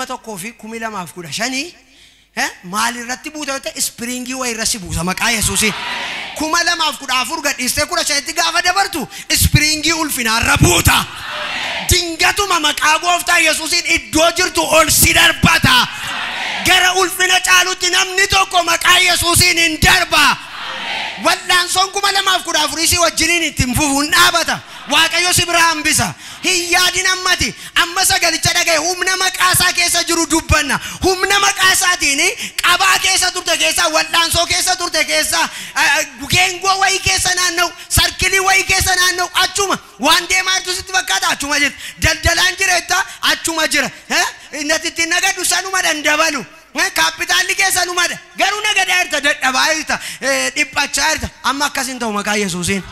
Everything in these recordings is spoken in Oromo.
1015 maalirratti buuta ta'e ispiriingii wayirra si buusa maqaa Yesuusiin. 2014 gadhiistee 15tti gaafa dabartu ispiriingii ulfinaarra buuta. Dingatuma maqaa gooftaa Yesuusiin iddoo jirtu ol si darbata. Gara ulfina caalutti namni tokko maqaa Yesuusiin hin darba. Wal'aansoon 2014 si wajjiniin ittiin fufuun dhaabata. Waaqayyo si biraa hambisa. Hin yaadin ammati. Amma sagalicha dhagaye humna maqaa isaa keessa jiru dubbanna. Humna maqaa isaatiin qabaa keessa turte keessa, wal'aansoo keessa turte keessa, geengoo wayii keessa naanna'u, sarkilii wayii keessa naanna'u, achuma waan deemaa jirtu sitti fakkaata achuma jirti. Daldalaan jireetta achuma jira. Innati ittiin nagaddu sanuma dandabalu. Kaapitaalli keessa numadha. Garuu nagadaa jirta, dadhabaa jirta, dhiphachaa jirta. Amma akkas hin ta'u maqaa Yesuusiin.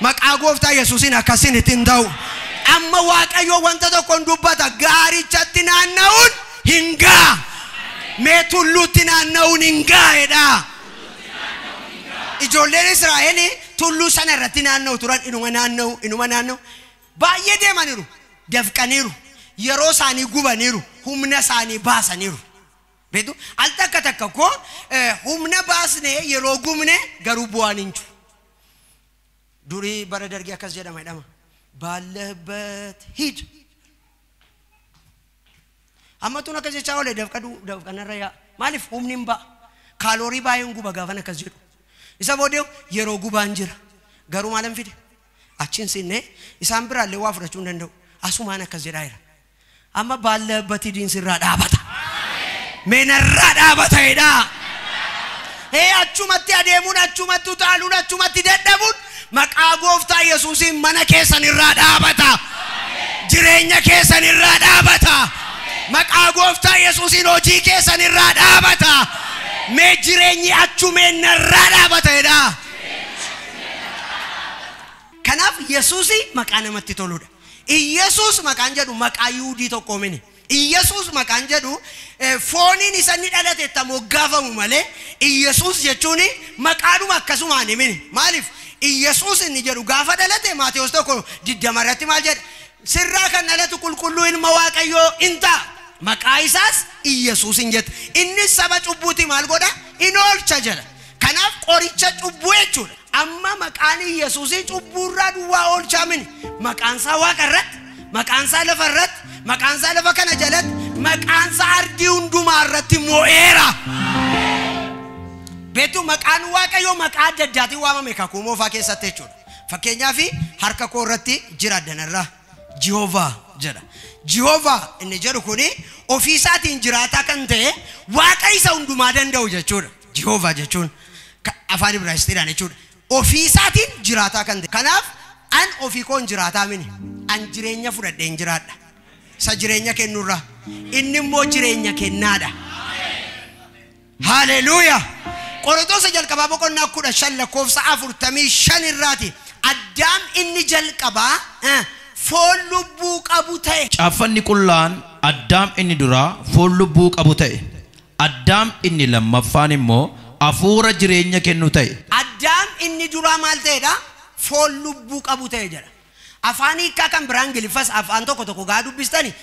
Maqaa gooftaa Yesuusiin akkasin ittiin ta'u. Amma Waaqayyo wanta tokkoon dubbata. Gaarichatti naanna'uun hin ga'a. Mee tulluutti naanna'uun hin gaa'edha. Ijoolleen Israa'el tulluu sana irratti naanna'u turan. Inuma naanna'u, inuma naanna'u. Baay'ee deemaniiru. Dafqaniiru. Yeroo isaanii gubaniiru. Humna isaanii baasaniiru. Beektu al takka takka koo humna baasnee yeroo gubne garuu bu'aan hin jiru. Durii bara dargii akkas jedhama jedhama. ባለበት ሂድ. Amma tun akkas jechaa oolee dafqa dafqanarra yaa. Maaliif humni hin ba'a. Kaaloorii baay'een guba gaafan akkas jedhu. Isa booddee yeroo gubaan jira. Garuu maalan fide? Achiin sinnee isaan biraallee waa fudhachuu hin danda'u. Asumaan akkas jedhaa jira. Amma ባለበት ሂድin sirraa dhaabata. Meenarraa dhaabata jedhaa. Achumatti adeemuun, achumatti utaaluun, achumatti dadhabuun maqaa gooftaa Yesuusiin mana keessan irraa dhaabata. Jireenya keessan irraa dhaabata. Maqaa gooftaa Yesuusiin hojii keessan irraa dhaabata. Mee jireenyi achumeen narraa dhaabata jedhaa. Kanaaf Yesuusi maqaa namatti toludha. Iyesuus maqaan jedhu maqaa Yihuudii tokko mini. Iyesuus maqaan jedhu fooniin isa inni dhalate itti moggaafamu malee Iyesuus jechuun maqaadhuma akkasumaan mini. Maaliif Iyesuus inni jedhu gaafa dhalate Maatewos 1:20 irratti maal jedha? Sirraa kan dhalatu qulqulluu ilma Waaqayyoo in ta'a. Maqaa isaas Iyesuus hin jette. Inni saba cubbuuti maal godha? In oolcha jedha. Kanaaf qoricha cubbuu jechuudha. Amma maqaan Iyesuusii cubbuurraa duwwaa oolchaa mini. Maqaan isaa waaqa irratti, maqaan isaa lafa irratti, maqaan isaa lafa kana jalatti, maqaan isaa ardii hundumaa irratti mo'eera. Beektu maqaan Waaqayyoo maqaa adda addaatiin waamame kakuu moofaa keessatti jechuudha. Fakkeenyaaf harka koo irratti jira danarraa Jihoovaa jedha. Jihoovaa inni jedhu kuni ofiisaatiin jiraataa kan ta'e Waaqa isa hundumaa danda'u jechuudha. Jihoovaa jechuun afaan Ibraayisxiidhaan jechuudha. Ofiisaatiin jiraataa kan ta'e. Kanaaf an ofii koon jiraataa mini. An jireenya fudhadheen jiraadha. Isa jireenya kennurraa. Inni immoo jireenya kennaadha. Haleluuyaa. Qorontoos jalqabaa boqonnaa 15 lakkoofsa 45 irraati. Addaam inni jalqabaa foon lubbuu qabu ta'e. Caaffanni qullaan Addaam inni duraa foon lubbuu qabu ta'e. Addaam inni lammaffaan immoo hafuura jireenya kennu ta'e. Addaam inni duraa maal ta'edha? Foon lubbuu qabu ta'e jedha. Afaan hiikaa kan biraa Ingiliffas afaan tokko tokko gaa dubbistani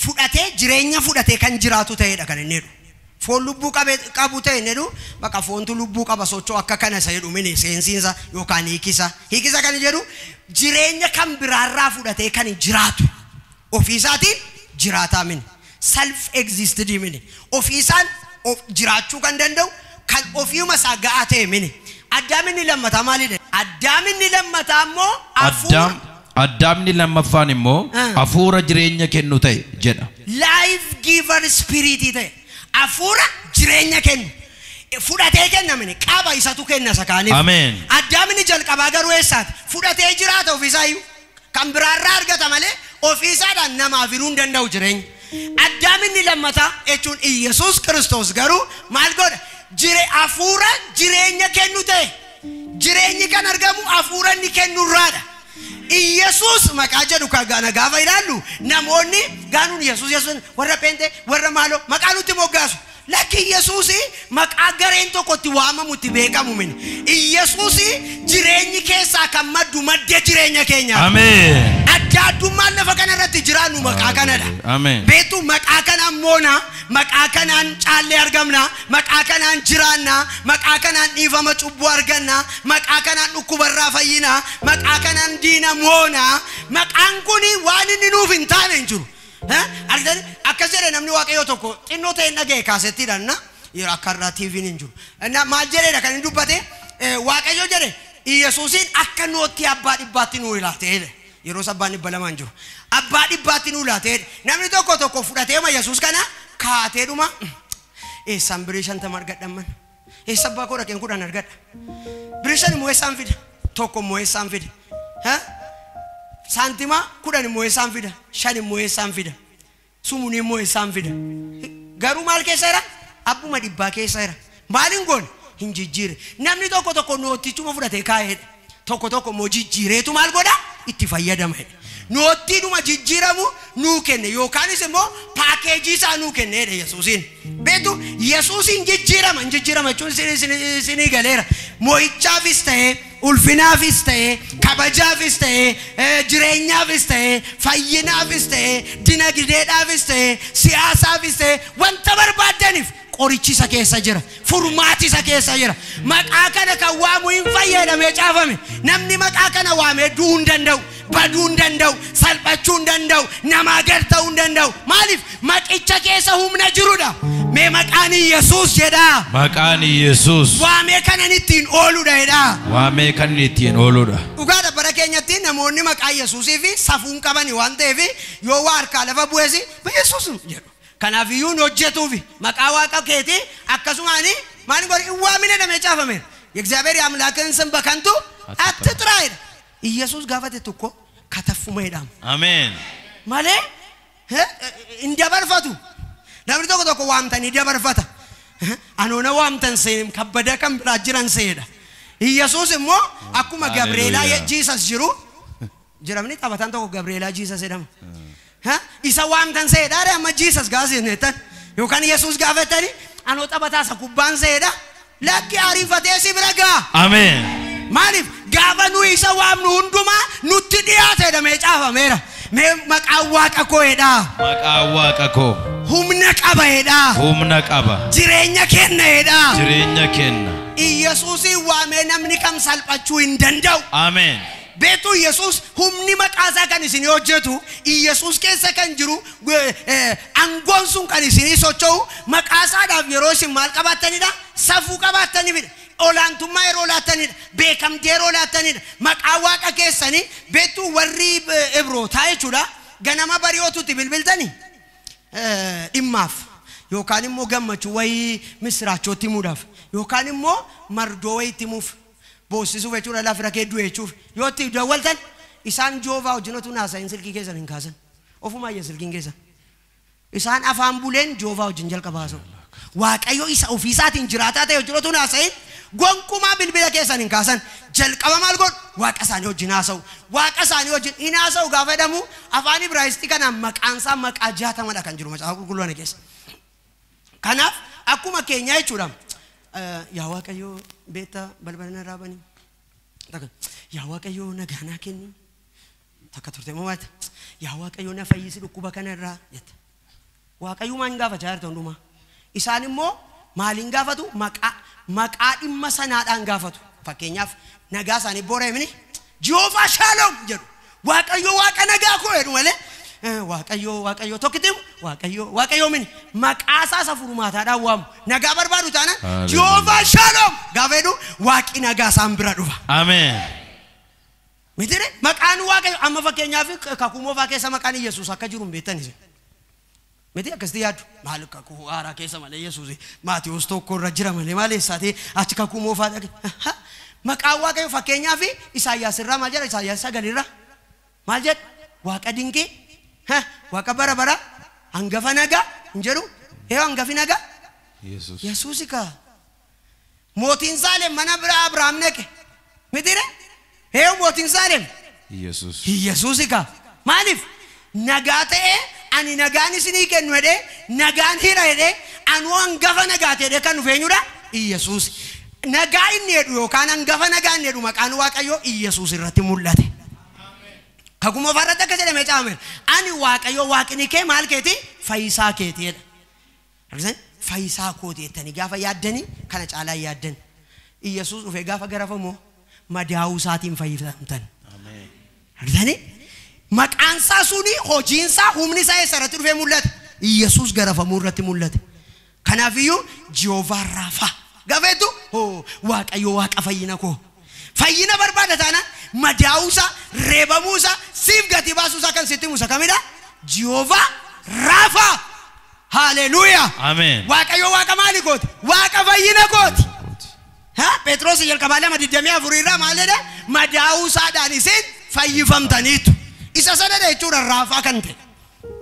fudhatee jireenya fudhatee kan jiraatu ta'edha kan inni jedhu. Foon lubbuu qabu ta'e inni jedhu bakka foontu lubbuu qaba socho'u akka kana isa jedhu mini seensiinsa yookaan hiikisa. Hiikisa kan jedhu jireenya kan biraarraa fudhatee kan jiraatu. Ofiisaatiin jiraataa mini. Self existed mini. Ofiisaan jiraachuu kan danda'u kan ofiuma isaa ga'aa ta'e mini. Addaam inni lammataa maalidha? Addaam inni lammataa immoo Addaam inni lammaffaan immoo hafuura jireenya kennu ta'e jedha. Life giver spirit ta'e. Hafuura jireenya kennu. Fudhatee kenna mini. Qaba isatu kenna isa kaaniif. Ameen. Addaam inni jalqabaa garuu eessaati? Fudhatee jiraata ofiisaayyuu. Kan biraarraa argata malee ofiisaadhaan namaaf hiruu hin danda'u jireenya. Addaam inni lammataa jechuun Iyesuus Kiristoos garuu maal godha? Hafuura jireenya kennu ta'e. Jireenyi kan argamu hafuura inni kennurraadha. Iyesuus maqaa jedhu kana gaafa ilaallu namoonni gaanuun Yesuus Yesuus warra Pheenxee warra maaloo maqaa nutti moggaasu. Lakki Yesuusi maqaa gareen tokkotti waamamutti beekamu mini. Yesuusi jireenyi keessaa kan maddu madda jireenya keenyaa. Ameen. Adda addummaan lafa kanarratti jiraannu maqaa kanadha. Ameen. Beektu maqaa kanaan moona, maqaa kanaan caallee argamna, maqaa kanaan jiraanna, maqaa kanaan dhiifama cubbuu arganna, maqaa kanaan dhukkubarraa fayyina, maqaa kanaan diina moona. Maqaan kuni waan inni nuuf hin taane hin jiru. Argitanii akkas jedhe namni waaqayyoo tokko xinnoo ta'e dhaga'e kaasettiidhaan na yeroo akka irraa TV'n hin jiru. Maal jedheedha kan inni dubbate waaqayyo jedhe Yesuusiin akka nootti abbaa dhibbaatti nuu ilaatee jedhe. Yeroo abbaan 200 hin jiru. Abbaa dhibbaatti nuu ilaatee jedhe. Namni tokko tokko fudhateema Yesuus kana kaateedhuma eessaan birii 50 argadhan man. Eessa abbaa koo dhaqeen 10 argadha. Birii 5 immoo eessaan fida? 1 immoo eessaan fida? Saantima 10 immoo eessaan fida? 5 immoo eessaan fida? Sumuni immoo eessaan fida? Garuu maal keessa jira? Abbuma dhibbaa keessa jira. Maaliin goone? Hin jijjiirre. Namni tokko tokko noottichuma fudhatee kaa'eedha. Tokko tokko immoo jijjiireetu maal godha? Itti fayyadama jedha. Noottiidhuma jijjiiramu nuu kenne yookaanis immoo paakeejii isaa nuu kenneedha Yesuusiin. Beektu Yesuusiin jijjiirama hin jijjiirama jechuun isinii galeera. Mo'ichaafis ta'ee, ulfinaafis ta'ee, kabajaafis ta'ee, jireenyaafis ta'ee, fayyinaafis ta'ee, dinagdeedhaafis ta'ee, siyaasaafis ta'ee, wanta barbaaddaniif qorichi isa keessa jira. Furmaati isa keessa jira. Maqaa kana kan waamu hin fayyadamee caafame. Namni maqaa kana waamee du'uu hin danda'u, baduu hin danda'u, salphachuu hin danda'u, namaa gad ta'uu hin danda'u. Maaliif? Maqicha keessa humna jirudha. Mee maqaan Yesuus jedhaa. Maqaan Yesuus. Waamee kanan ittiin ooludha jedhaa. Waamee kan ittiin ooludha. Dhugaadha bara keenyatti namoonni maqaa Yesuusii fi safuun qabani waan ta'eef yoo waa harkaa lafa bu'es Yesuus jedhu. Kanaafiyyuu hin hojjetuufi maqaa waaqa keetii akkasumaan maal godhi hin waamine jedhamee caafameera. የእግዚአብሔር የአምላክን ስም በከንቱ አትጥራ ይላል። ኢየሱስ gaafate tokko kataffuma jedhama. Ameen. Malee hin dabarfatu. Namni tokko tokko waamtanii dabarfata. Anoona waamtan seen kabbada kan biraa jiran seedha. Iyyasuus immoo akkuma Gabrielaa Jiisas jiru jiramni taphatan tokko Gabrielaa Jiisas jedhama. Isa waamtan seedha amma Jiisas gaasineettan yookaan Yesuus gaafatanii anoo taphataa isa kubbaan seedha. Lakki ariifatee si bira ga'a. Ameen. Maaliif gaafa nu isa waamnu hundumaa nutti dhiyaate jedhamee caafameera. Mee maqaan waaqa koo jedhaa. Maqaan waaqa koo. Humna qaba jedhaa. Humna qaba. Jireenya kenna jedhaa. Jireenya kenna. Iyyasuusiin waamee namni kam salphachuu hin danda'u. Ameen. Beektu Iyyasuus humni maqaa isaa kan isinii hojjetu, Iyyasuus keessa kan jiru aangoon sun kan isinii socho'u maqaa isaadhaaf yeroo isin maal qabaattanidha? Safuu qabaattanidha. Olaantummaa yeroo laattanidha. Beekamtii yeroo laattanidha. Maqaa waaqa keessanii beektu warri Ibrootaa jechuudha. Ganama bari'ootutti bilbiltanii dhimmaaf yookaan immoo gammachuu wayii misiraachootti himuudhaaf yookaan immoo mardoo wayiitti himuuf boossisuuf jechuudha lafa rakkee du'e jechuuf yoo itti dawwaltan isaan joovaa wajjin otuu haasa'in silkii keessan hin kaasan ofumaa iyya silkiin keessan isaan afaan buleen joovaa wajjin jalqaba haasa'u. Waaqayyo isa ofiisaatiin jiraataa ta'e wajjin otuu haasa'in gonkumaa bilbila keessan hin kaasan jalqaba maal godhu waaqa isaanii wajjin haasa'u. Waaqa isaanii wajjin hin haasa'u gaafa jedhamu afaan Ibraayisxii kanaan maqaan isaa maqaa 60dha kan jiru macaafa qulqulluu kana keessa. Kanaaf akkuma keenyaa jechuudha. Yaa Waaqayyo beektaa balbala narraa bani. Yaa Waaqayyo nagaa naa kenni. Takka turte moo waata. Yaa Waaqayyo na fayyisi dhukkuba kanarraa jette. Waaqayyo maal gaafachaa jirta hundumaa? Isaan immoo maaliin gaafatu? Maqaa dhimma sanaadhaan gaafatu. Fakkeenyaaf nagaa isaanii boora himni Jehovah Shalom jedhu. Waaqayyo waaqa nagaa koo jedhu malee Waaqayyo Waaqayyo tokkitti Waaqayyo Waaqayyo mini maqaa isaa isa furmaataadhaan waamu. Nagaa barbaadu taanaan Jehovah Shalom gaafa jedhu waaqi nagaa isaan bira dhufa. Ameen. Mitire maqaan Waaqayyo amma fakkeenyaaf kakuu moofaa keessa maqaan Yesuus akka jiru hin beektan isin. Miti akkasitti yaaddu maal kakuu haaraa keessa malee Yesuus Maatiyuus tokko irra jira malee maal eessaati achi kakuu moofaa dhaqe. Maqaan Waaqayyo fakkeenyaaf Isaayyaas irraa maal jedha? Isaayyaas 9 irraa maal jedha? Waaqa dinqii, waaqa bara bara, hangafa nagaa hin jedhu? Hangafi nagaa? Yesuus kaa. Mootiin Saalem mana bira Abrahaam dhaqe. Mitire? Mootiin Saalem? Yesuus kaa. Maaliif? Nagaa ta'ee ani nagaan isinii kennu jedhee nagaan hira jedhee Anuu hangafa nagaa ta'ee kan dhufe eenyudha? Iyyasuus. Nagaa inni jedhu yookaan hangafa nagaa inni jedhu maqaan Waaqayyoo Iyyasuus irratti mul'ate. Kakuma farratti akka jedhamee caameera. Ani Waaqayyo waaqni kee maal keeti? Fayyisaa keeti jedha. Argitan? Fayyisaa kooti jettanii gaafa yaaddanii kana caalaa yaaddan. Iyyasuus dhufee gaafa garafamoo madaa'uu isaatiin fayyifamtan. Argitanii? Maqaan isaa suni hojiin isaa humni isaa eessa irratti dhufee mul'ate? Iyyasuus garafamuu irratti mul'ate. Kanaafiyyuu Jihoovaa Raafaa. Gafeetu Waaqayyo waaqa fayyina koo. Fayyina barbaada taanaan madaa'uu isaa, reebamuu isaa, siif gatii baasuu isaa kan sitti himu kamidha? Jihoovaa Raafaa. Haleluuyaa. Ameen. Waaqayyo waaqa maali kooti? Waaqa fayyina kooti. Ha? Phexros jalqabaa 2:24 irraa maal jedha? Madaa'uu isaadhaan isin fayyifamtaniitu. Isa sanadha jechuudha Raafaa kan ta'e.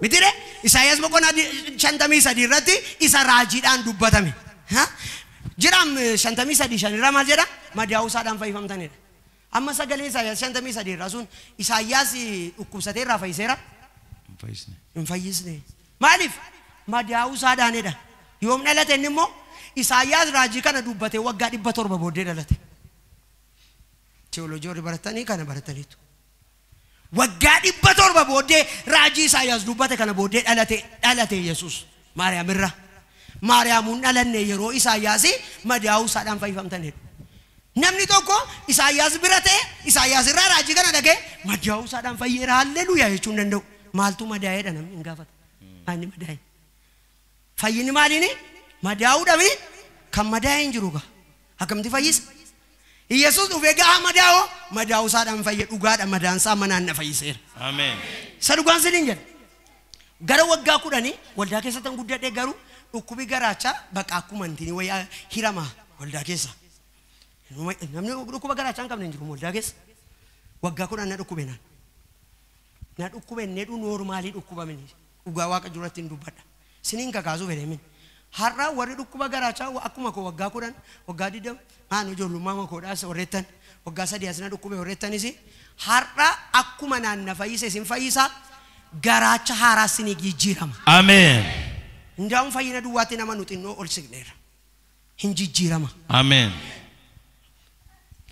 Mitire? Isaayyaas boqonnaa 53 irratti isa raajiidhaan dubbatame. Ha? Jiraam 53:5 irraa maal jedha? Madaa'uu isaadhaan fayyifamtanidha. Amma sagalee Isaayyaas 53 irraa sun Isaayyaas dhukkubsatee irraa fayyiseera? Hin fayyisne. Hin fayyisne. Maaliif? Madaa'uu isaadhaanidha. Yoom dhalate inni immoo? Isaayyaas raajii kana dubbatee waggaa 700 booddee dhalate. Teoloojii warri baratanii kana barataniitu. Waggaa 700 booddee raajii Isaayyaas dubbate kana booddee dhalate Yesuus Maariyaam irraa. Maariyaamuun dhalanne yeroo Isaayyaas madaa'uu isaadhaan fayyifamtanidha. Namni tokko Isaayyaas bira ta'e Isaayyaas irraa raajii kana dhaga'e madaa'uu isaadhaan fayyeera halleluuyaa jechuu hin danda'u. Maaltu madaa'eedha namni hin gaafatu. Maalni madaa'e? Fayyinni maaliini? Madaa'uu dhabni kan madaa'e hin jiru gaa. Akkamitti fayyisa? Iyyasuus dhufee gaafa madaa'oo madaa'uu isaadhaan fayye dhugaadha madaan isaa manaan na fayyiseera. Ameen. Isa dhugaan siniin jedha. Gara waggaa 10 waldaa keessatti kan guddadhe garuu dhukkubi garaachaa baqa akkuma intini wayyaa hirama waldaa keessa. Namni dhukkuba garaachaa hin qabne hin jiru waldaa keessa. Waggaa 10 na dhukkube naan. Na dhukkube inni noormaalii dhukkubamini. Dhugaa waaqa duratti hin dubbadha. Siniin kakaasuu fedhe min. Har'a warri dhukkuba garaachaa akkuma koo waggaa 10 waggaa 20 maan ijoollummaa koodhaas warreettan waggaa 3 asina dhukkube warreettanis har'a akkuma naan na fayyise isin fayyisaa garaacha haaraa sinii jijjiirama. Ameen. Ndaa'uun fayyina duwwaatti nama nu xinnoo ol siqneera. Hin jijjiirama. Ameen.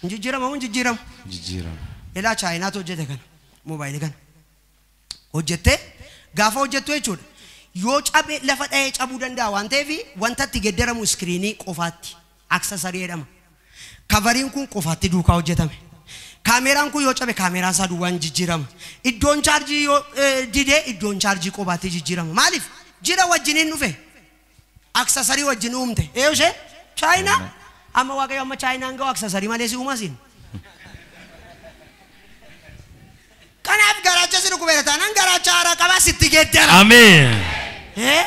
Hin jijjiirama moo hin jijjiiramu? Jijjiirama. Ilaa Chaayinaatu hojjete kana moobaayilii kana. Hojjettee gaafa hojjettu jechuudha. Yoo cabe lafa dha'ee cabuu danda'a waan ta'eef wanta itti geddaramu iskiriinii qofaatti aksesarii jedhama. Kavariin kun qofaatti duukaa hojjetame. Kaameraan kun yoo cabe kaameraan isaa duwwaan jijjiirama. Iddoon chaarjii yoo didee iddoon chaarjii qofaatti jijjiirama. Maaliif? Jira wajjiniin dhufe. Aksesarii wajjin uumte. Eeyyuu ishee? Chaayinaa? Amma Waaqayyo amma Chaayinaan ga'u aksesarii malee si uumasin. Kanaaf garaacha si dhukkubeera taanaan garaacha haaraa qabaa sitti geddara. Ameen.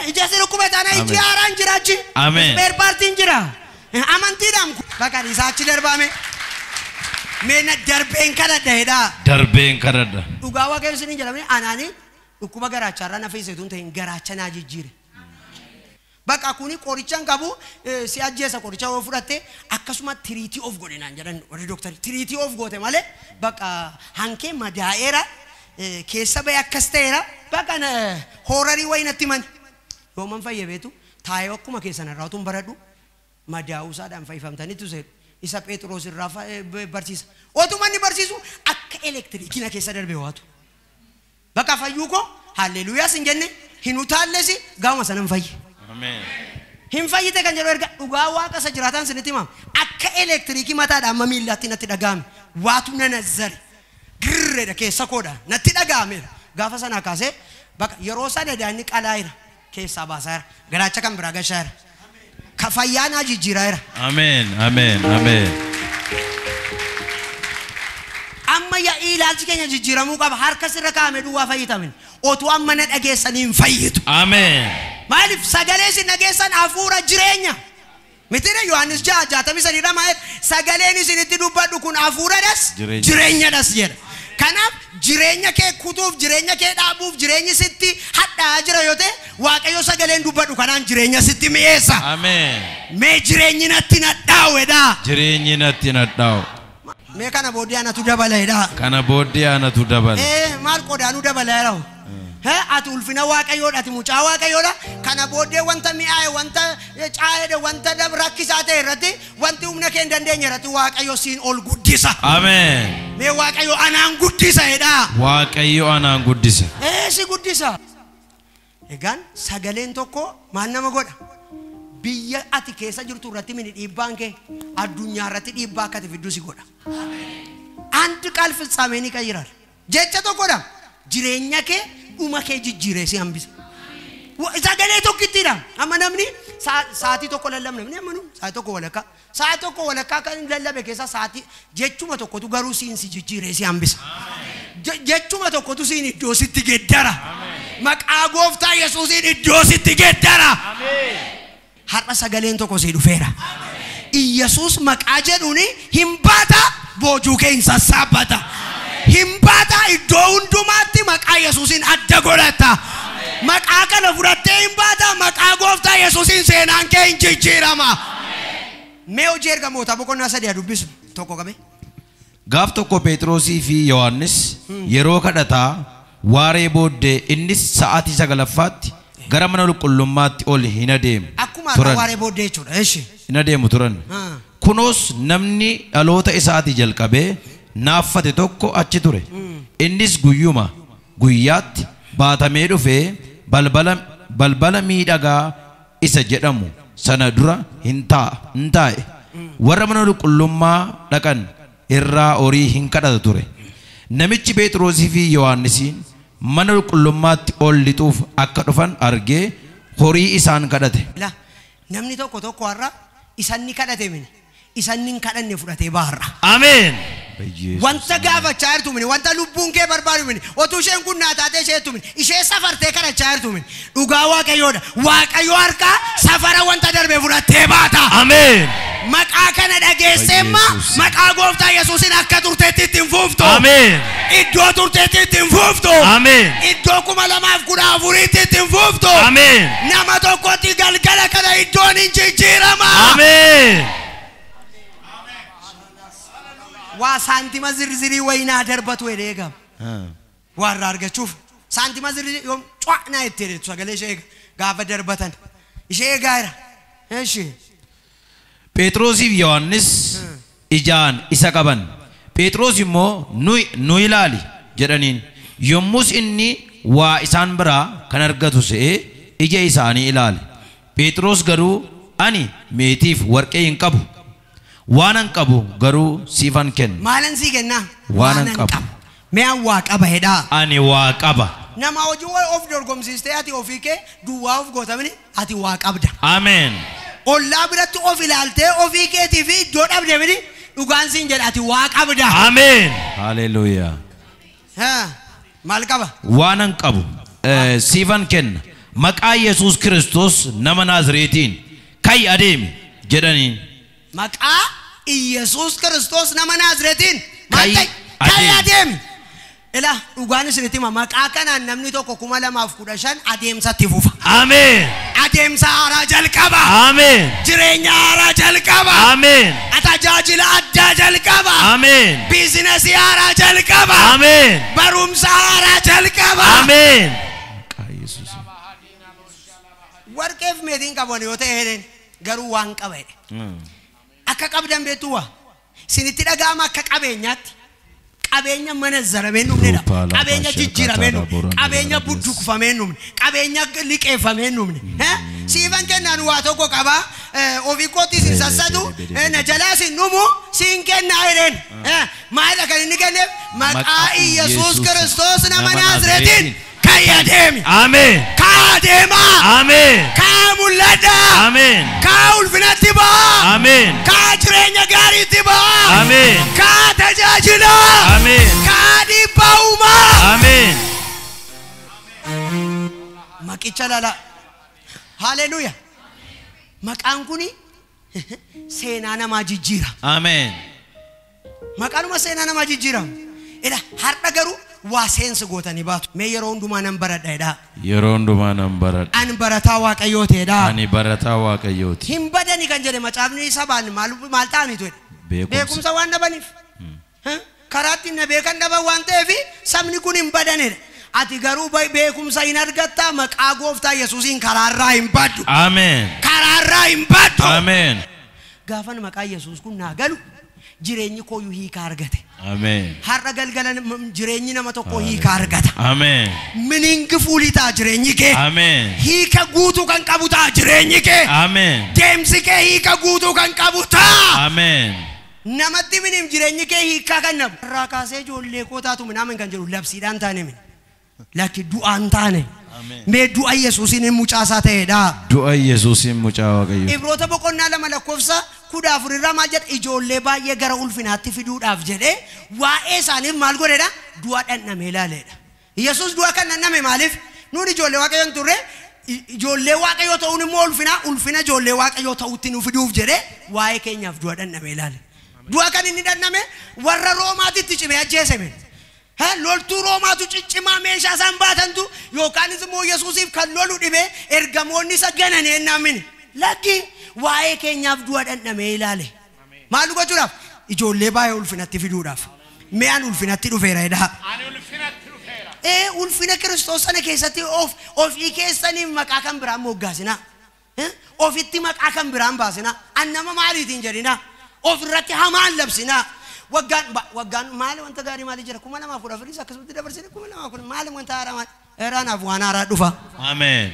Ija si dhukkube taanaan iji haaraan jira achi. Ameen. Ispeer paartiin jira. Amantiidhaan bakka isaa achi darbaame. Mee na darbeen kadhadha jedhaa. Darbeen kadhadha. Dhugaa Waaqayyo isiniin jedhamee anaanii dhukkuba garaachaa irraa na fayyise tun ta'in garaacha naa jijjiire. Bakka kuni qoricha hin qabu si ajjeesa qoricha yoo fudhatte akkasuma tiriitii of godhe naan jedhan warri dooktarii tiriitii of goote malee bakka hankee madaa'eera keessa ba'e akkas ta'eera bakka hoorarii wayii natti himan. Yooman fayye beetu taa'ee akkuma keessan irraa utuun baradhu madaa'uu isaadhaan fayyifamtaniitu seetu. Isa Phexros irraa barsiisa. Otuma inni barsiisu akka elektiriikii na keessa darbe waatu. Bakka fayyuu koo halleluuyaas hin jenne hin utaalles gaama sana hin fayye. Ameen. Hin fayyite kan jedhu erga dhugaa waaqa isa jiraataan sinitti himama. Akka elektiriikii mataadhaan amma miillaatti natti dhaga'ame. Waatu na nazzare. Girreedha keessa koodha natti dhaga'ameera. Gaafa sanaa kaasee bakka yeroo sana daanni qalaa'eera keessaa baasaera. Garaacha kan biraa gashaera. Ka fayyaa naa jijjiiraera. Ameen. Ameen. Ameen. Amma ilaalchi keenya jijjiiramuu qaba. Harka sirra kaa'ame duwwaa fayyitamin. Otuu amma na dhageessanii hin fayyitu. Ameen. Maaliif sagalee isin dhageessan hafuura jireenya. Mitire Yohaannis 6:63 irraa maal sagaleen isinitti dubbadhu kun hafuuradhas jireenyadhas jedha. Kanaaf jireenya kee kutuuf jireenya kee dhaabuuf jireenyi sitti hadhaa'aa jira yoo ta'e Waaqayyo sagaleen dubbadhu kanaan jireenya sitti mi'eessa. Ameen. Mee jireenyi natti nadhaa'u jedhaa. Jireenyi natti nadhaa'u. Mee kana booddee anatu dabala jedhaa. Kana booddee anatu dabala. Maal qodaanuu dabala jedhaa. Ati ulfina waaqayyoodha, ati mucaa waaqayyoodha. Kana booddee wanta mi'aaye, wanta caayedhe, wanta rakkisaa ta'e irratti, wanti humna kee hin dandeenye irratti Waaqayyo siin ol guddisa. Ameen. Mee Waaqayyo anaan guddisa jedhaa. Waaqayyo anaan guddisa. Si guddisa. Egaan sagaleen tokko maal nama godha? Biyya ati keessa jirtu irratti mini dhiibbaan kee addunyaa irratti dhiibbaa akka ati fiddu si godha. አንድ ቃል ፍጻሜን ይቀይራል። Jecha tokkodha. Jireenya kee dhuma kee jijjiiree si hambisa. Sagalee tokkittiidha. Amma namni sa'aatii tokko lallabna namni amma nu sa'aatii tokko walakkaa. Sa'aatii tokko walakkaa kan lallabe keessa sa'aatii jechuma tokkotu garuu siin si jijjiiree si hambisa. Jechuma tokkotu siin iddoo sitti geeddara. Maqaa gooftaa Yesuusiin iddoo sitti geeddara. Har'a sagaleen tokko sii dhufeera. Iyyasuus maqaa jedhuuni hin baata, boojuu kee hin sassaabbata. Hin baata, iddoo hundumaatti maqaa Yesuusiin adda godhata. Maqaa kana fudhattee hin baata, maqaa gooftaa Yesuusiin seenaan kee hin jijjiirama. Mee hojii ergamootaa boqonnaa 3 haa dubbisu tokko qabe. Gaaf tokko Phexrosii fi Yohaannis yeroo kadhataa waaree booddee innis sa'aatii 9ffaatti gara mana qulqullummaatti ol hin adeemu. Akkuma har'a waaree booddee jechuudha. Eshi. Hin adeemu turan. Kunoos namni dhaloota isaatii jalqabee naaffate tokko achi ture. Innis guyyuma guyyaatti baatamee dhufee balbala miidhagaa isa jedhamu sana dura hin taa'e. Warra mana qulqullummaa dhaqan irraa horii hin kadhatu ture. Namichi Phexrosii fi Yohaannisiin mana qulqullummaatti ol lixuuf akka dhufan argee horii isaan kadhate. Namni tokko tokko har'a isanni kadhate mini isanni hin kadhanne fudhatee baharra. Ameen. Wanta gaafachaa jirtu mini, wanta lubbuun kee barbaadu mini, otuu isheen kun naa taatee isheettu mini, ishee safartee kadhachaa jirtu mini. Dhugaa Waaqayyoodha. Waaqayyo harkaa safara wanta darbe fudhattee baata. Ameen. Maqaa kana dhageesseemma maqaa gooftaa Yesuusiin akka turteetti ittiin fuuftu. Ameen. Iddoo turteetti ittiin fuuftu. Ameen. Iddoo 2014tti ittiin fuuftu. Ameen. Nama tokkotti galgala kana iddoon hin jijjiirama. Ameen. Waa saantima zirzirii wayinaa darbatu jedhee eegama. Waa irraa argachuuf saantima zirzirii yoom cwaa itti jedhetu sagalee ishee eega gaafa darbatan ishee eegaa jira. Eshi. Phexrosii fi Yohaannis ijaan isa qaban. Phexros immoo nu ilaali jedhaniin. Yommus inni waa isaan biraa kan argatu se'ee ija isaanii ilaale. Phexros garuu ani meetiif warqee hin qabu. Waanan qabu garuu siifan kenna. Maalan sii kennaa? Waanan qabu. Mee an waa qaba jedhaa. Ani waa qaba. Nama hojii of dorgomsiistee ati ofii kee duwwaa of gootamini ati waa qabda. Ameen. Ollaa biratti of ilaaltee ofii keetii fi iddoo dhabde mini dhugaan siin jedha ati waa qabda. Ameen. Haleluuyaa. Maal qaba? Waanan qabu siifan kenna. Maqaa Yesuus Kiristoos nama Naazreetiin ka'i adeemi jedhaniin. Maqaa Iyesuus Kiristoos nama Naazreetiin maal ta'e? Ka'i adeemi. Ila dhugaan isinitti hima maqaa kanaan namni tokko 2015 adeemsatti fufa. Ameen. Adeemsa haaraa jalqaba. Ameen. Jireenya haaraa jalqaba. Ameen. Tajaajila addaa jalqaba. Ameen. Biizinasii haaraa jalqaba. Ameen. Barumsa haaraa jalqaba. Ameen. Warqeef meetiin qaban yoo ta'e jedheen garuu waan qaba jedhe. Akka qabdan beektu waa isinitti dhaga'ama akka qabeenyaatti. Qabeenya manazzaramee dhumnedha. Qabeenya jijjiiramee dhumne. Qabeenya budduqfamee dhumne. Qabeenya liqeeffamee dhumne. Siifan kennaan waa tokko qaba. Ofii kootti isin sassatu. Na jalaa isin dhumu siin kennaa jedheen. Maalidha kan inni kenneef? Maqaa Iyyasuus Kiristoos nama Naazreetiin ka'i adeemi. Ameen. Kaa adeemaa. Ameen. Kaa mul'adhaa. Ameen. Kaa ulfinatti ba'aa. Ameen. Kaa jireenya gaariitti ba'aa. Ameen. Kaa tajaajilaa. Ameen. Kaa dhiibbaa uumaa. Ameen. Maqicha lala. Haleluuyaa. Maqaan kuni seenaa namaa jijjiira. Ameen. Maqaanuma seenaa namaa jijjiira. Ila har'a garuu waa seensa gootanii baatu. Mee yeroo hundumaa nan baradha jedhaa. Yeroo hundumaa nan baradha. Ani barataa Waaqayyooti jedhaa. Ani barataa Waaqayyooti. Hin badani kan jedhe macaafni sabaan maal ta'aniitu jedhe. Beekumsa waan dhabaniif. Karaa ittiin na beekan dhaban waan ta'eef sabni kun hin badanedha. Ati garuu beekumsa hin argatta maqaa gooftaa Yesuusiin karaarraa hin baddu. Ameen. Karaarraa hin baddu. Ameen. Gaafan maqaa Yesuus kun naa galu jireenyi kooyyuu hiika argate. Ameen. Har'a galgala jireenyi nama tokko hiika argata. Ameen. Meaningful ta'a jireenyi kee. Ameen. Hiika guutuu kan qabu ta'a jireenyi kee. Ameen. Deemsi kee hiika guutuu kan qabu ta'a. Ameen. Namatti minim jireenyi kee hiikaa kan nabu. Irraa kaasee ijoollee koo taatu minaamin kan jedhu labsiidhaan taane min. Lakki du'aan taane. Mee du'a Yesuusiin mucaasaa ta'edha. Du'a Yesuusiin mucaa Waaqayyoo. Ibroota boqonnaa 2 lakkoofsa 14 irraa maal jedha? Ijoollee baay'ee gara ulfinaatti fiduudhaaf jedhee waa'ee isaaniif maal godheedha? Du'a dhandhamee ilaaleedha. Yesuus du'a kan dhandhame maaliif? Nuun ijoollee Waaqayyoo hin turre, ijoollee Waaqayyoo ta'uun immoo ulfina ijoollee Waaqayyoo ta'utti nu fiduuf jedhee waa'ee keenyaaf du'a dhandhamee ilaale. Du'a kan inni dhandhame warra Roomaatitti cimee ajjeeseme. Loltuu Roomaatu ciccimaa meeshaa isaan baatantu yookaanis immoo Yesuusiif kan lolu dhibee ergamoonni isa gananii ennaamin. Lakki waa'ee keenyaaf du'a dhandhamee ilaale. Maal gochuudhaaf? Ijoollee baay'ee ulfinatti fiduudhaaf. Mi'aan ulfinatti dhufeera jedha. Ani ulfinatti dhufeera. Ulfina Kiristoos sana keessatti ofii keessaniif maqaa kan biraan moggaasinaa. Ofitti maqaa kan biraan baasinaa. An nama maaliitiin jedhinaa. Ofirratti hamaan labsinaa. Waggaan maali wanta gaarii maali jira? 2014 akkasumatti dabarsine 2010 maali wanta haaraa maali? Eraanaaf waan haaraa dhufa. Ameen.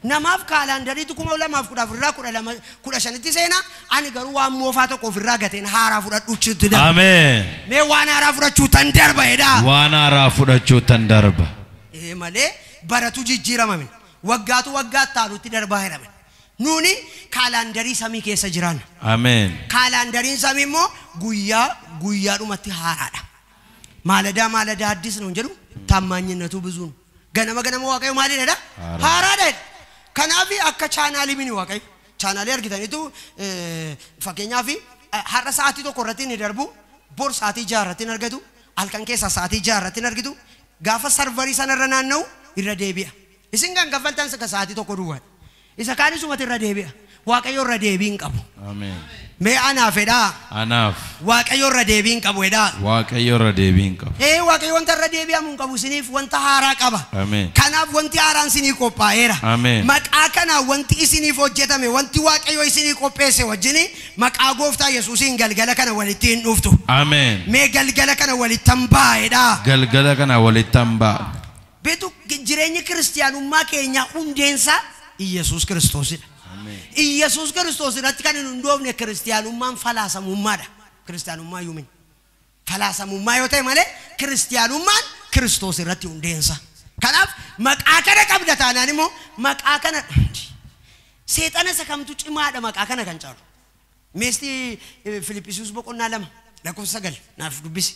Namaaf kaalaandariitu 2014 irraa 12 15tti seenaa. Ani garuu waan moofaa tokko ofirraa gateen haaraa fudhadhuutti darba. Ameen. Mee waan haaraa fudhachuu tan darba jedha. Waan haaraa fudhachuu tan darba. Malee baratu jijjiiramame. Waggaatu waggaa taanutti darbaa jedhame. Nuuni kaalaandarii samii keessa jiran. Ameen. Kaalaandariin samii immoo guyyaa guyyaadhumatti haaraadha. Maaladaa maaladaa addis ነው jedhu taammaanyinatu ብዙ ነው. Ganama ganama Waaqayyo maalidha? Haaraadha. Kanaaf akka chaanaalii mini Waaqayyo. Chaanaalii argitaniitu fakkeenyaaf har'a sa'aatii 1 irratti ni darbu, bor sa'aatii 6 irratti ni argatu, halkan keessa sa'aatii 6 irratti ni argitu. Gaafa sarvarii sanarra naanna'u irra deebi'a. Isin kan kaffaltan sa'aatii 1 duwwaadha. Isa kaanisumatti irra deebi'a. Waaqayyo irra deebii hin qabu. Ameen. Mee anaaf jedhaa. Anaaf. Waaqayyo irra deebii hin qabu jedhaa. Waaqayyo irra deebii hin qabu. Waaqayyo wanta irra deebi'amu hin qabu isiniif wanta haaraa qaba. Ameen. Kanaaf wanti haaraan isinii qophaa'eera. Ameen. Maqaa kanaan wanti isiniif hojjetame, wanti Waaqayyo isinii qopheesse wajjin maqaa gooftaa Yesuusiin galgala kana walitti hin dhuftu. Ameen. Mee galgala kana walittan ba'a jedhaa. Galgala kana walittan ba'a. Beetu jireenyi kiristiyaanummaa keenyaa hundeensaa Iyesuus Kiristoosidha. Iyesuus Kiristoos irratti kan hin hundoofne kiristiyaanummaan falaasamummaadha. Kiristiyaanummaa yuumin falaasamummaa yoo ta'e malee kiristiyaanummaan Kiristoos irratti hundeensa. Kanaaf maqaa kana qabda taanaan immoo maqaa kana seexana isa kamtu cimaadha maqaa kana kan caalu. Meestii Filiphisius boqonnaa 2 lakkoofsa 9 naaf dubbisi.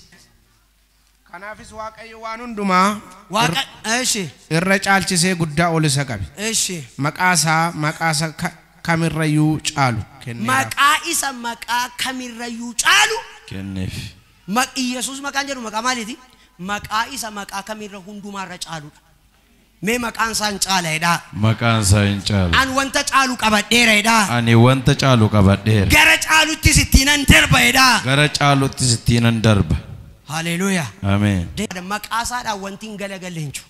Kanaafis Waaqayyo waan hundumaa Waaqa irra caalchisee guddaa ol isa qabe. Maqaa isaa maqaa isa kamirrayyuu caalu kenneef. Maqaa isa maqaa kamirrayyuu caalu kenneef. Iyesuus maqaan jedhu maqaa maaliiti? Maqaa isa maqaa kamirra hundumaarra caaludha. Mee maqaan isaa hin caala jedhaa. Maqaan isaa hin caalu. Ani wanta caalu qabadheera jedhaa. Ani wanta caalu qabadheera. Gara caaluttis ittiin darba jedhaa. Gara caaluttis ittiin darba. Haleluuyaa. Ameen. Maqaa isaadhaan wanti hin galagalle hin jiru.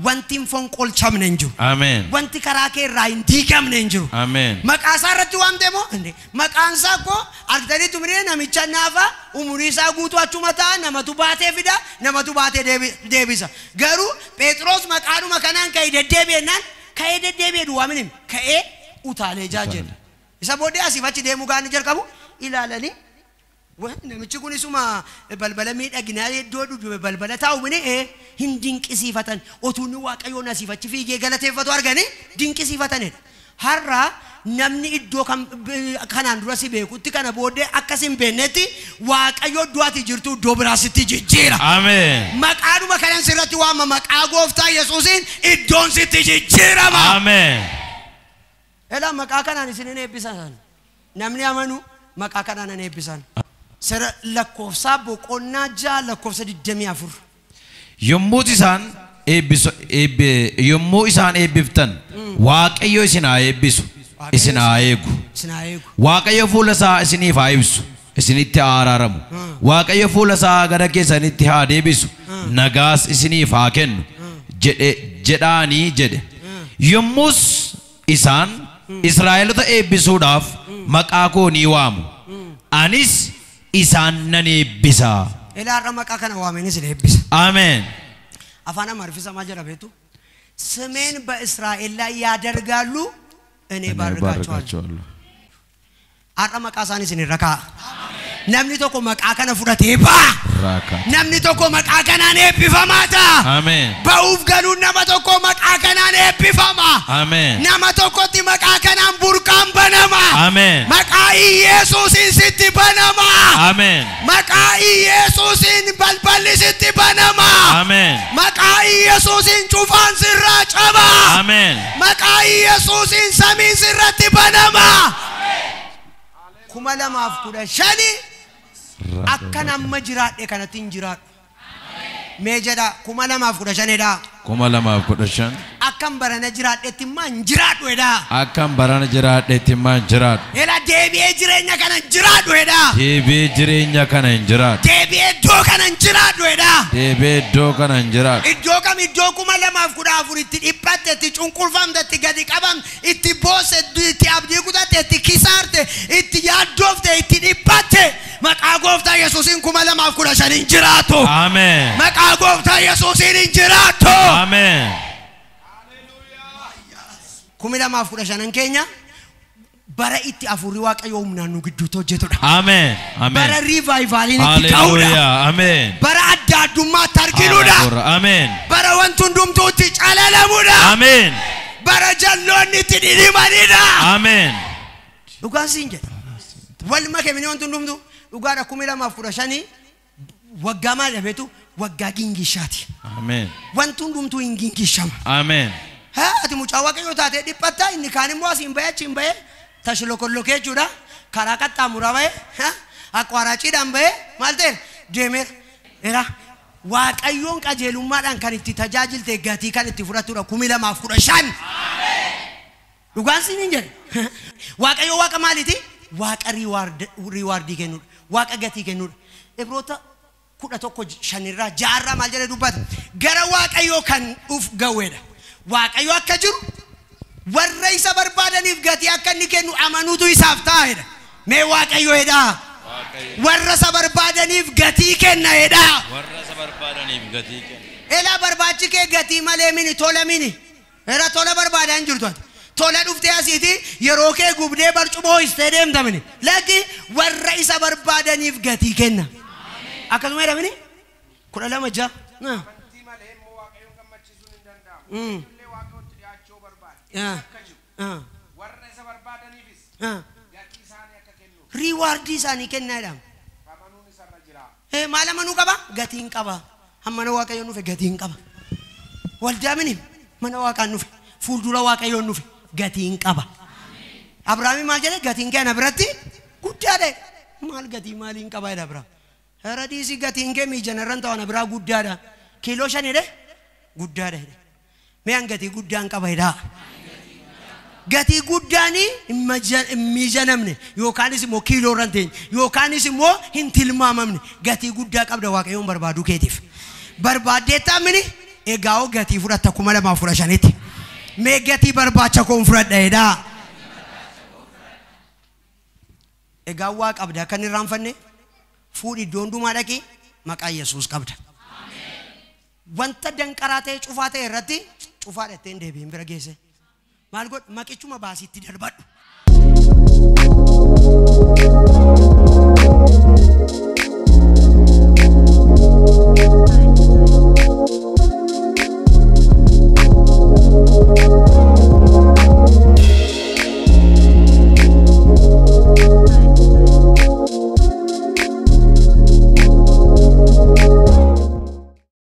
Wanti hin fonqolchamne hin jiru. Ameen. Wanti karaa kee irraa hin diigamne hin jiru. Ameen. Maqaa isaa irratti waamte moo? Maqaan isaa koo argitaniitu miree namicha naafa umurii isaa guutuu achuma ta'a namatu baatee fida namatu baatee deebisa. Garuu Phexros maqaadhuma kanaan ka'ee deddeebi'ennaan ka'ee deddeebi'e duwwaa minim ka'ee utaalee jaajedha. Isa booddee asiif achi deemuu gaanii jalqabu ilaalanii namichi kun isuma balbala miidhaginaa iddoo dhudhume balbala taa'u mini hin dinqisiifatan. Otuunni Waaqayyoon asiif achi fiigee galateeffatu arganii dinqisiifatanidha. Har'a namni iddoo kanaan dura si beekutti kana booddee akkas hin beeknetti Waaqayyo iddoo ati jirtu iddoo biraa sitti jijjiira. Ameen. Maqaadhuma kanan sirratti waama maqaa gooftaa Yesuusiin iddoon sitti jijjiirama. Ameen. Elaa maqaa kanaan isin hin eebbisan. Namni amanu maqaa kanaan hin eebbisan. Seera lakkoofsa boqonnaa 6 lakkoofsa 24. Yommuu isaan eebbiftan Waaqayyo isin haa eebbisu, isin haa eegu. Isin haa eegu. Waaqayyo fuula isaa isiniif haa ibsu, isinitti haa araaramu. Waaqayyo fuula isaa gara keessanitti haa deebisu, nagaas isiniif haa kennu. Jedhaanii jedhe. Yommus isaan Israa'eloota eebbisuudhaaf maqaa koo ni waamu. Anis isaan nan eebbisa. Ilaa maqaa kana waameenis ni eebbisa. Ameen. Afaan Amaariffaa maal jedha beektu? ስሜን በእስራኤል ላይ ያደርጋሉ እኔ ባርካቸዋለሁ። Har'a maqaa isaanii isin irra kaa'a. Namni tokko maqaa kana fudhatee ba'a. Namni tokko maqaa kanaan eebbifamaa ta'a. Ameen. Ba'uuf galuun nama tokko maqaa kanaan eebbifama. Ameen. Nama tokkotti maqaa kanaan burqaan banama. Ameen. Maqaa Iyesuusiin sitti banama. Ameen. Maqaa Iyesuusiin balballi sitti banama. Ameen. Maqaa Iyesuusiin cufaan sirraa caba. Ameen. Maqaa Iyesuusiin samiin sirratti banama. 2015 akka nama jiraadhe kanatti hin jiraadhu. Mee jedha 2015 dha. 2015 Akkam barana jiraadhetti immoo hin jiraadhu jedha. Akkam barana jiraadhetti immoo hin jiraadhu. Ela deebi'ee jireenya kana hin jiraadhu jedha. Deebi'ee jireenya kana hin jiraadhu. Deebi'ee iddoo kana hin jiraadhu jedha. Deebi'ee iddoo kana hin jiraadhu. Iddoo kam iddoo 2014 itti dhiphatte, itti cunqurfamte, itti gadi qabamte, itti boosse, itti abdii kutatte, itti kisaarte, itti yaaddoofte, itti dhiphatte. Maqaa gooftaa Yesuusiin 2015 hin jiraattu. Ameen. Maqaa gooftaa Yesuusiin hin jiraattu. Ameen. 2015 keenya bara itti afuurri Waaqayyoo humnaan nu gidduutti hojjetudha. Ameen. Ameen. Bara riivaayivaliin itti ka'udha. Ameen. Bara adda addummaatti arginudha. Ameen. Bara wanti hundumtuu itti calalamudha. Ameen. Bara jalloonni itti dhidhimanidha. Ameen. Dhugaan siin jedha. Walma kemini wanti hundumtuu dhugaadha 2015 waggaa maal dhabeetu waggaa gingishaati. Ameen. Wanti hundumtuu hin gingishama. Ameen. Ati mucaa Waaqayyoo taatee dhiphatta, inni kaan immoo asiin bahee achiin bahee tashlokollokee jechuudha. Karaa qaxxaamuraa bahee aqwaaraaciidhaan bahee maal ta'eera deemeera. Era Waaqayyoon qajeelummaadhaan kan itti tajaajilte gatii kan itti fudhatudha 2015. Dhugaan siin hin jedhe. Waaqayyo waaqa maaliiti? Waaqa riiwaardii kennudha. Waaqa gatii kennudha. Ibroota 11:5 irraa 6 irraa maal jedhee dubbata? Gara Waaqayyoo kan dhuf ga'uudha. Waaqayyo akka jiru warra isa barbaadaniif gatii akka inni kennu amanuutu isaaf taa'edha. Mee Waaqayyo jedhaa. Warra isa barbaadaniif gatii kenna jedhaa. Warra isa barbaadaniif gatii kenna. Elaa barbaachi kee gatii malee mini tola mini. Era tola barbaadaa hin jirtu ati. Tola dhuftee asiiti yeroo kee gubdee barcuma ho'istee deemta mini. Lakki warra isa barbaadaniif gatii kenna. Akkasuma jedha mini? 12:6. Riiwaardii isaanii kennaa jedhama. Maal amanuu qaba? Gatiin qaba. Mana Waaqayyoon dhufe gatiin qaba. Waldaa mini mana Waaqaan dhufe fuuldura Waaqayyoon dhufe gatiin qaba. Abrahaam maal jedhe? Gatiin kee ana biratti guddaadha. Maal gatii maaliin qaba jedha Abrahaam. Hera dhiisii gatiin kee miijanarran ta'u ana biraa guddaadha. Kiiloo 5 jedhe guddaadha jedhe. Mee an gatii guddaan qaba jedhaa. Gatii guddaanii hin miijanamne yookaanis immoo kiiloo irra hin teenye yookaanis immoo hin tilmaamamne gatii guddaa qabda Waaqayyoon barbaaduu keetiif. Barbaaddeettaa mini egaa hoo gatii fudhatta 2015tti. Mee gatii barbaacha koon fudhadha jedhaa. Egaa waa qabda kan irraanfanne fuudhi iddoo hundumaa dhaqi maqaa Yesuus qabda. Wanta danqaraa ta'e cufaa ta'e irratti cufaa dhattee hin deebiin bira geesse. Maal godhu maqichuma baasiitti darbadhu.